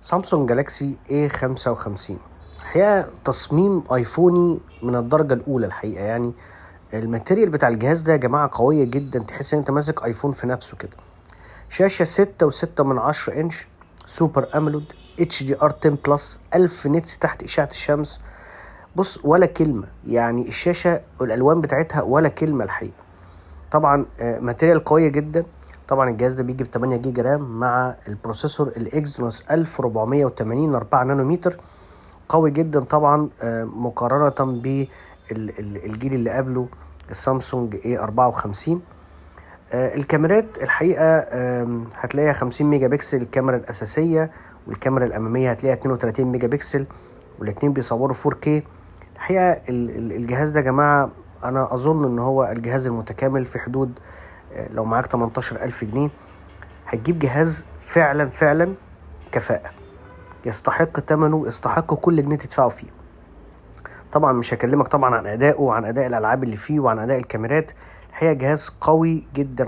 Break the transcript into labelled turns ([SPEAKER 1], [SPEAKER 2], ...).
[SPEAKER 1] سامسونج جالاكسي A55 الحقيقة تصميم ايفوني من الدرجة الأولى. الحقيقة يعني ال material بتاع الجهاز ده يا جماعة قوية جدا، تحس ان انت ماسك ايفون في نفسه كده. شاشة 6.6 inch، super AMOLED، HDR 10 plus، 1000 nits تحت إشعة الشمس. بص، ولا كلمة، يعني الشاشة والألوان بتاعتها ولا كلمة الحقيقة. طبعا material قوية جدا. طبعا الجهاز ده بيجي ب 8 جيجا RAM مع ال processor ال Exynos 1480 4 نانومتر، قوي جدا طبعا مقارنة بالجيل اللي قبله السامسونج A54. الكاميرات الحقيقة هتلاقيها 50 ميجا بكسل الكاميرا الأساسية، والكاميرا الأمامية هتلاقيها 32 ميجا بكسل، والاتنين بيصوروا 4K. الحقيقة الجهاز ده يا جماعة أنا أظن إن هو الجهاز المتكامل في حدود لو معاك 18,000 جنيه هتجيب جهاز فعلا فعلا كفاءة، يستحق ثمنه، يستحق كل جنيه تدفعه فيه. طبعا مش هكلمك طبعا عن ادائه وعن اداء الالعاب اللي فيه وعن اداء الكاميرات. الحقيقة جهاز قوي جدا.